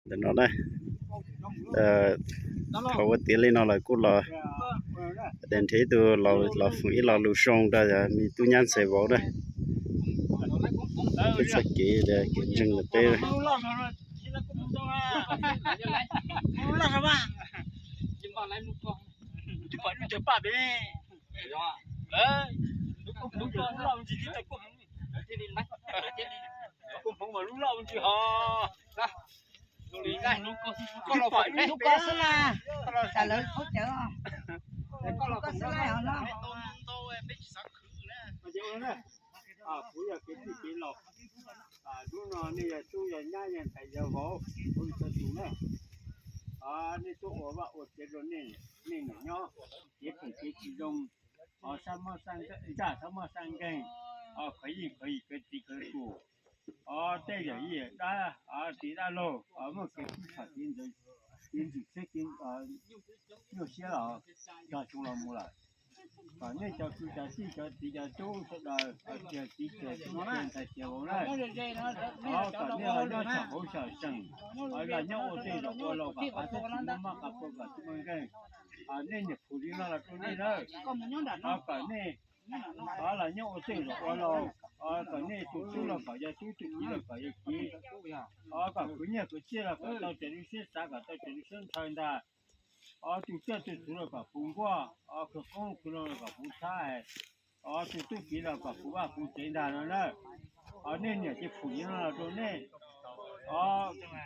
Ntawm no na, thaum ua tiav li no lawm kuj los, nrhiav ib tug los foom ib lo lus zoo rau me tub nyab ntxhais vauv na. Ib txoj kev, kev ntseeg ntawm peb. Hnub ko xwb na, tam lawv khaub cawv, hnub ko xwb na os no. Kuv yog kev txij kev laus, hnub no nej yog tub yog nyab yog ntxhais yog vauv, kuv yog txhua tus na. Nej tuaj ua vaj ua tsev rau nej, nej niam nyob, kev phem kev tsis zoo, sab mob sab ntsaj sab mob sab nkeeg, khov yij khov yim khov txiv khov tus, tej yawm yij dab txiv dab laug, muaj kev sib txhom kev ntxeev, kev ntxim siab kev nyuaj siab los cog tsis los mus lawm. Kom nej cov kwv cov tij cov txiv cov tub sawv daws, txiv txiv txiv tub txiv ntxhais txiv vauv na, kom nej los nyob xyaum hauv xyaum seem, los nyob ua tej zaum ua laus kom qab txob tsis muaj mob qab puas kom tsis muaj nkeeg. Nej niam phum li no los rau nej na, kom nej los nyob ua tej zaum ua laus, kom nej tus tub los kom yog tub, tus kiv los kom yog kiv, kom khwv nyiaj khwv txiaj los kom tau raws lub siab xav kom tau raws lub siab ntshaw ntag. Tus tsiaj tus txhu los kom puv nkuaj, khwv qoob khwv loo los kom puv txhab, tus tub kiv los kom puv vaj puv tsev ntag no na. Nej niam ces phum li no los rau nej.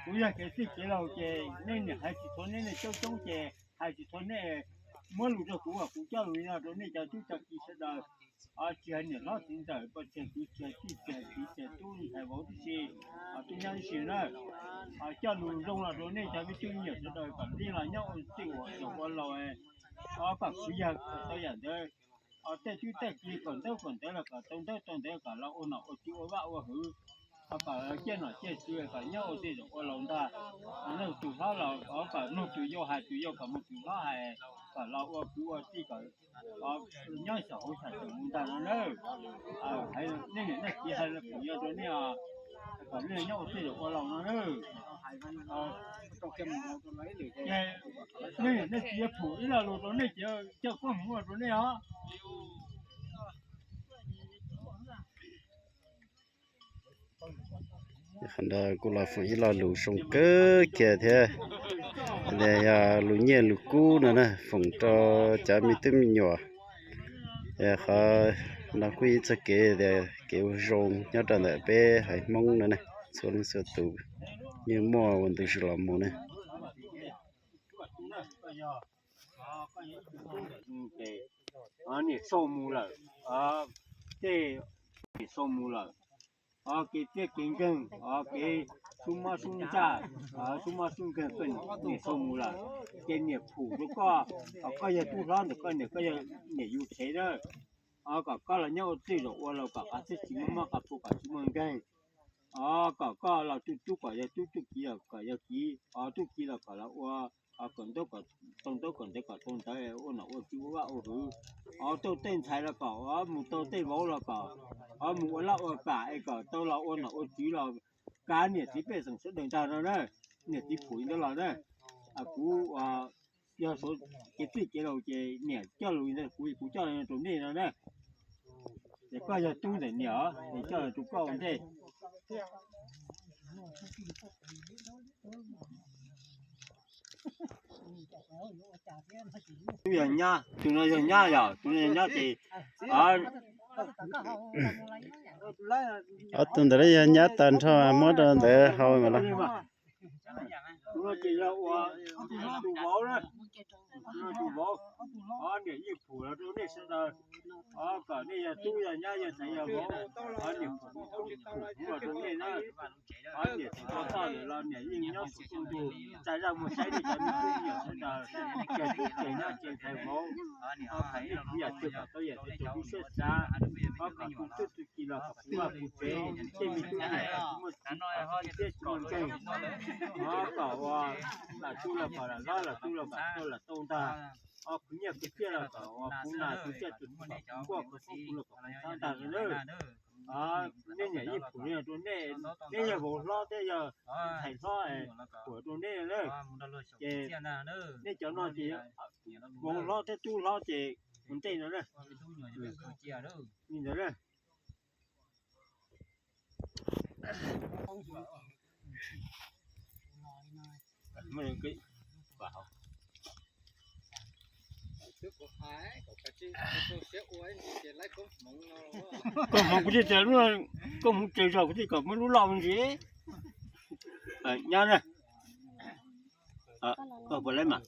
Kuv yog kev txij kev laus ces nej niam hais tsis txhua nej, nej coob coob ces hais tsis txhua nej, muab lus rau kuv kom kuv coj lus li no rau nej cov tub cov kiv sawv daws. Tsis hais niam hlob txiv ntxawm poj tseg kwv tseg tij tseg txiv tseg tub ntxhais vauv tib si, tub nyab tib si na. Coj lus zoo los rau nej cov me tub me nyuam sawv daws kom nej los nyob ua txij ua laus, kom khwv yag tau yam ntawd. Tej tub tej kiv kom ntaub kom ntawv los kom tau ntaub tau ntawv kom los ua nom ua tswv ua vaj ua hwv, kom ciaj nom ciaj tswv kom nyob ua txij ua laus ntag. Mloog tus hlob los kom mloog tus yau hais, tus yau kom mloog tus hlob hais, kom los ua kwv ua tij kom nyob xyaum hauv xyaum seem mus ntag no na. Nej niam nej txiv hais los phum li no rau nej, kom nej nyob ua txij ua laus no na. Nej niam nej txiv phum ib lo lus rau nej ces coj koob hmoov los rau nej os. Qhov ntawd kuj los foom ib lo lus zoo kawg kiag thiab, yog lus nyiaj lus kub no na, foom rau cov me tub me nyuam. Qhov no kuj ib txoj kev tias kev ua zoo nyob rau ntawm peb haiv Hmoob no na, txhua leej txhua tus yeej muaj ua ntu zus los mus na. Niam sau mus lawm, tej niam sau mus lawm, kev txiaj kev nkeeg, kev sub mob sub ntsaj, sub mob sub nkeeg, niam sau mus lawm, ces niam phum rau koj, koj yog tub hlob ntawm koj niam, koj yog niam yus tsev na, kom koj los nyob ua txij zaum ua laus kom qab txib tsis muaj mob qab phu kom tsis muaj nkeeg, kom koj los tu tub kom yog tub, tu kiv los kom yog kiv, tu kiv los kom los ua, kom ntaub kom tau ntaub, kom ntawv kom tau ntawv, ua nom ua tswv ua vaj ua hwv, tau tej ntxhais los kom mus tau tej vauv los kom mus ua laj ua kam es kom tau los ua nom ua tswv los kav niam txiv pej xeem sawv daws ntag no na. Niam txiv phum li ntawd los na, kuv yog kev txij kev laus ces niam coj lus li ntawd, kuv kuv coj rau nej no na. Ces koj yog tub ntawm niam os, niam coj rau koj ua ntej. Tub yog nyab, tus no yog nyab yom, tus no yog nyab ces ob tug ntawd yog nyab tag nrho, muab rau ntawd hau mas los. Tus no ces yog ua tus vauv na, tus vauv, niam yeej phum los rau nej sawv daws, kom nej yog tub yog nyab yog ntxhais yog vauv, niam phum los rau nej na. Niam tsis tau txoj lawm los niam yeej nyob saum txoj ntug tsa zaj muag saib nej cov me tub me nyuam sawv daws, ces tub ces nyab ces ntxhais vauv, kom nej yam twg kom tau yam twg raws lub siab xav, kom tus tub tus kiv los kom puv vaj puv tsev, tej me tub me nyuam kom tsis muaj txiv kom tsis muaj txiv tsis muaj nkeeg, kom ua lam tub los kom lam hlob, lam tub los kom tau lam tau ntag, khwv nyiaj khwv txiaj los kom ua puv nas puv tsiaj tus kom puv nkuaj khwv txhab puv los kom puv txhab ntag na. Nej niam yeej pum rau nej, nej yog vauv hlob thiab yog ntxhais hlob, pum rau nej na. Ces nej cov no ces vauv hlob thiab tub hlob ces ua ntej no na. Li ntawd na. Koj hmoov kuv thiaj tias lub, koj hmoov tsawg zog kuv thiaj kom muab lub loj me ntsis. Nyob na. Koj puas laib mas?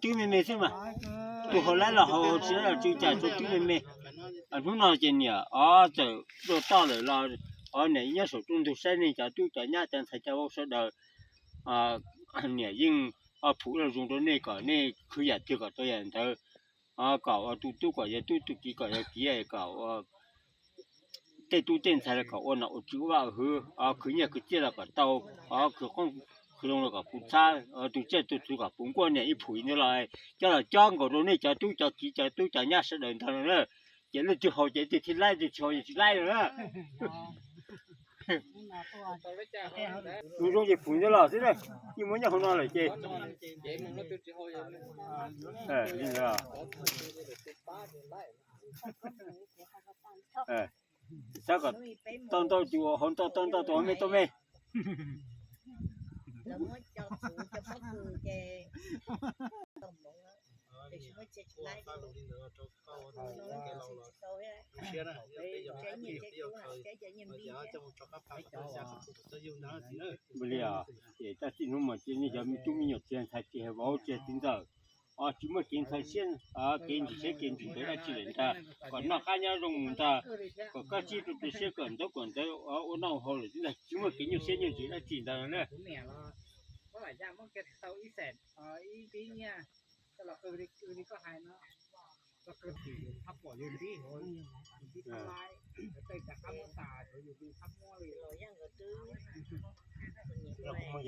Twb me me xwb mas. Tus haus laib los haus, tsis laib los tsw, cas tau twb me me. Hnub no ces niam ob txawm tuaj toj lawm los, ob niam nyob saum rooj ntug saib nej cov tub cov nyab cov ntxhais cov vauv sawv daws. Niam yeej pum ib lo zoo rau nej kom nej khwv yam twg kom tau yam ntawd, kom ua tus tub kom yog tub, tus kiv kom yog kiv, kom tej tub tej ntxhais los kom ua nom ua tswv ua vaj ua hwv, khwv nyiaj khwv txiaj los kom tau, khwv qoob khwv loo los kom puv txhab, tus tsiaj tus txhu kom puv nkuaj. Niam ib pum ntawd los coj los cob nkaus rau nej cov tub cov kiv cov tub cov nyab sawv daws ntag no na. Ces leej twg haus ces leej twg thiaj laib, leej twg tsis haus ces tsis laib no na. Tus zoo ces pum ntawd los xwb na, yeej muab nyob hauv no lawm ces. Li ntawd. Xav kom tau ntau tus haus ntau, tau ntau tus haus me tau me. Ua li os, ces tag kis hnub mas cia nej cov me tub me nyuam txiv ntxhais txiv vauv txiv ntxawm, tsis muaj kev ntxhov siab, kev ntsim siab kev ntsim ntawv dab tsi lawm ntag, kom noj qab nyob zoo mus ntag, kom koj txib rau rau siab kom ntxov kom ntxawv ua noj haus lawm xwb ntag, tsis muaj kev nyuaj siab nyuaj ntsws dab tsi ntag na. Kuv muaj yam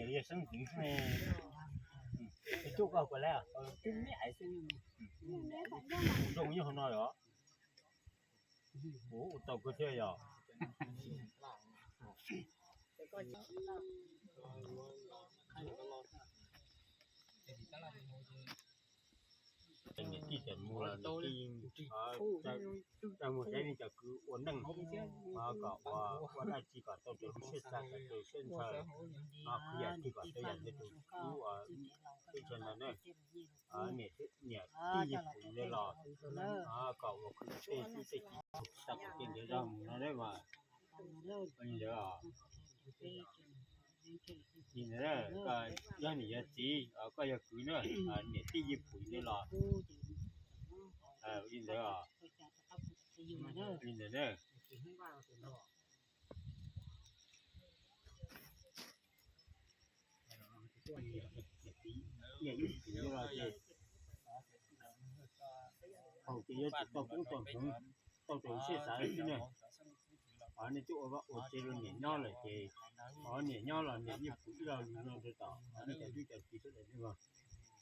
li yog seeb ntxwv xwb ne. Tus tub koj puas laib? Twb me ais xwb. Zoo nyob hauv no los? Kuv ua tau kawg thiab yog. Niam tij txawm mus los niam tij, txawm mus saib nej cov kwv ua neej, kom ua, ua dab tsi kom tau raws lub siab xav kom raws siab ntshaw, khwv yam twg kom tau yam ntawd rau tub teb chaws ntawd na. Niam tij yeej pum ntawd los kom ua khwv tej tub tej kiv txog kom tej ntawd zog mus no mas. Li ntawd, li ntawd, yog niam yog txiv, koj yog kwv na, niam tij yeej pum ntawd los. Li ntawd, li ntawd na. Haus ces yuav tsum tau koob tau hmoov, tau raws siab xav xwb na. Nej twb ua vaj ua tsev rau niam nyob lawm ces, niam nyob los niam yeej pum ib lo lus no rau tom nej cov tub cov kiv sawv daws na.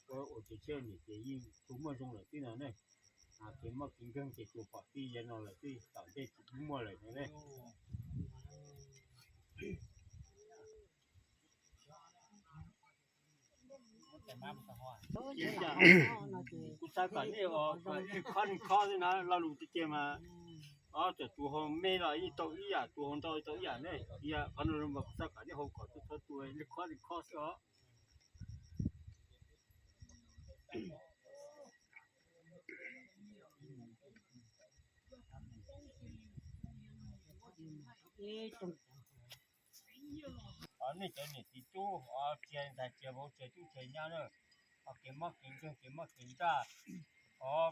Ua ua tsev tshiab niam ces yeej tus muaj zoo lawm xwb no ne. Kev mob kev nkeeg ces tus pom tij yav no lawm xwb, tom ntej tsis pub muaj lawm no ne. Kuv xav kom nej ua ib khob ib khob xwb na, lo lus tiag tiag mas, txawm tus haus me los yeej tau ib yam, tus haus ntau tau ib yam ne. Qhov no mas kuv xav kom nej haus kom txhua txhua tus ib khob ib khob xwb os. Nej cov niam txiv tub, txiv ntxhais txiv vauv txiv tub txiv nyab na, kev mob kev nkeeg kev mob kev nraj,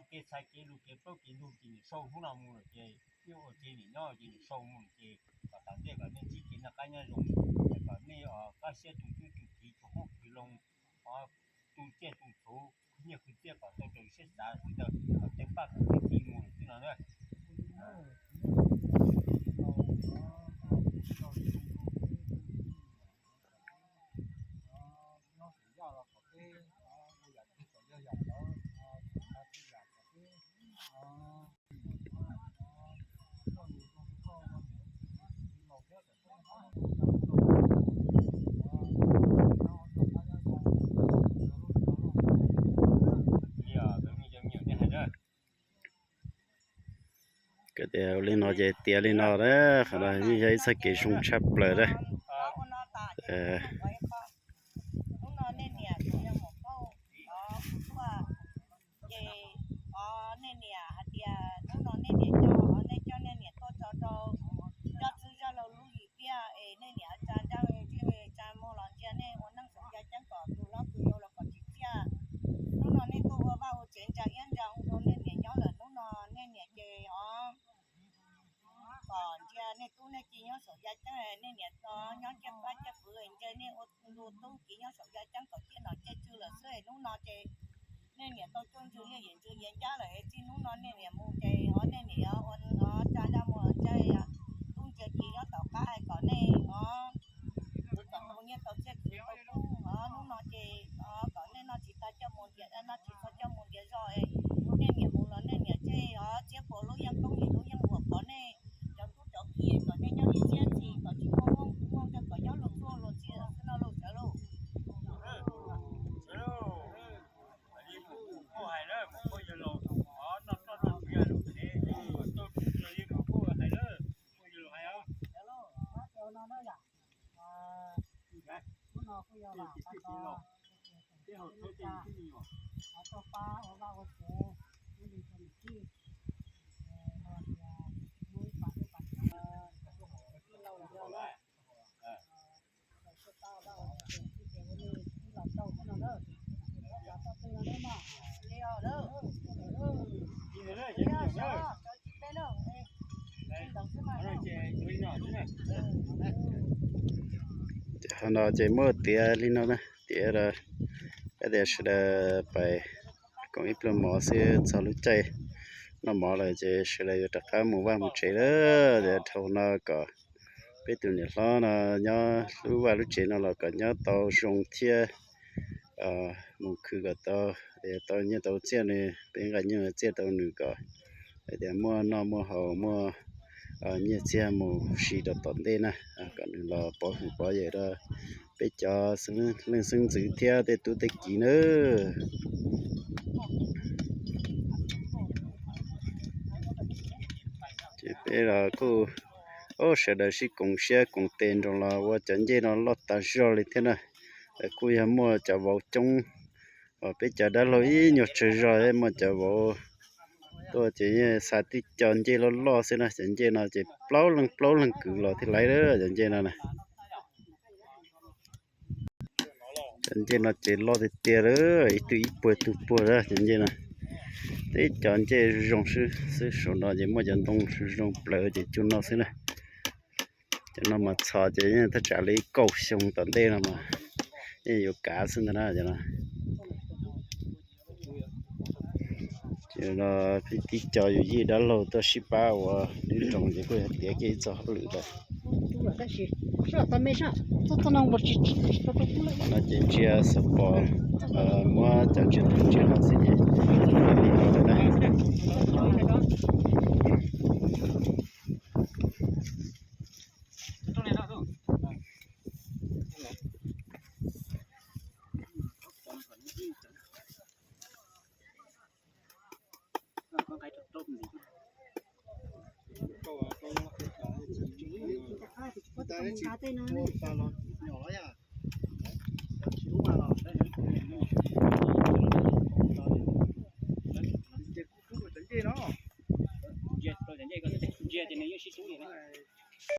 kev txhais kev lus kev plaub kev ntug ces nim sau hnub no mus lawm ces, yeej ua tsev nim nyob ces nim sau mus lawm ces, kom tom ntej kom nej ntsib kev noj qab nyob zoo, kom nej kaj siab tu tub tu kiv tu qoob tu loo, tu tsiaj tu txhuv, nyiaj khwv txiaj kom tau raws siab xav xwb ntag, kom tej paj kom tej txiv mus lawm xwb no na. Ua li no ces tiav li no na, qhov no yeej yog ib txoj kev zoo tshaj plaws na. Ces nej niam hais tias hnub no nej niam coj, nej coj nej niam tuaj tso rau Ntsuj Plig Zaj Laug lub hlis tiag es nej niam tsa ncaj, tsa muag los ntsia nej ua neej saum yaj ceeb kom tus hlob tus yau los kom tsim txiaj. Hnub no nej tuaj ua vaj ua tsev ntsa iab ntsa hu rau nej niam nyob lawm, hnub no nej niam ces o kom ntsia nej tub nej ki nyob saum yaj ceeb, nej niam nyob ciaj pab ciaj pwv ntsia nej ua tub ki nyob saum yaj ceeb kom ciaj nom ciaj tswv lawm xwb. Hnub no ces nej niam tau cuaj ntsws liaj yim ntsws yiav ncab lawm, txij hnub no nej niam mus ces o nej niam ua tsa ncaj muag ntsia tub ntsia ki nyob tom qab hais kom nej o kom tau nyiaj tau txiaj khwv tau kub. O hnub no ces o kom nej noj tsis tau coj mus ntiav, noj tsis tau coj mus ntiav zog, nej niam mus los nej niam tseg o txiab puas lub yeej koob yim lub yeej huam pov nej cov tub cov ki kom nej nyob txiab txim kom tsis muaj mob muaj nkeeg kom nyob luag txuj luag ntxhi lawm xwb no lauj sawv lauj. Ces qhov no ces muaj tiav li no na, tiav rau tias sawv daws pais koom ib pluag mov xwb, txog lub caij noj mov lawm ces sawv daws yuav rov qab mus vaj mus tsev lawm. Ces dhau no kom peb tus niam hlob no nyob lub vaj lub tsev no los kom nyob tau zoo thiab mus khwv kom tau, tau nyiaj tau txiaj, nws peb nqa nyiaj txiaj rau nws kom hais tias muaj noj muaj haus muaj nyiaj txiag mus siv rau tom ntej na, kom nws los pov hwm pov yawm rau peb cov leej xeeb ntxwv thiab tej tub tej ki nawb. Ces peb los kuj, o, sawv daws sib koom siab koom tes nrog los ua cov ncej no loj tas zog li thiab na. Kuj yog muaj cov vauv coob, peb cov dab laug ib nyuag tsawg zog, muaj cov vauv tuaj ces yeej xa tib co ncej loj loj xwb na. Cov ncej no ces plaub leeg plaub leeg kwv los thiaj li lawm cov ncej no na. Cov ncej no ces loj tiag tiag lawm, ib tug ib puag ib tug puag lawm cov ncej no. Tib co ncej zoo zoo xwb, xwb saum no ces muaj cov ntoo zoo zoo plaws ces cug noj xwb na. Cov no mas txhos ces yeej thaj tsam li kaum xyoo tom ntej no mas yeej yuav kav xwb ntag na cov no. Ces no tib co yus yij dab laug tuaj sib pab ua lub nroog ces kuj yog tiav kiag ib txoj hauj lwm lawm. No ces ntsia xov pos muab cov ntsia tus ntsia no xwb ces li no lawm na. Ntsia rau cov ncej ko, ntsia ces nws yeej sib rub li na.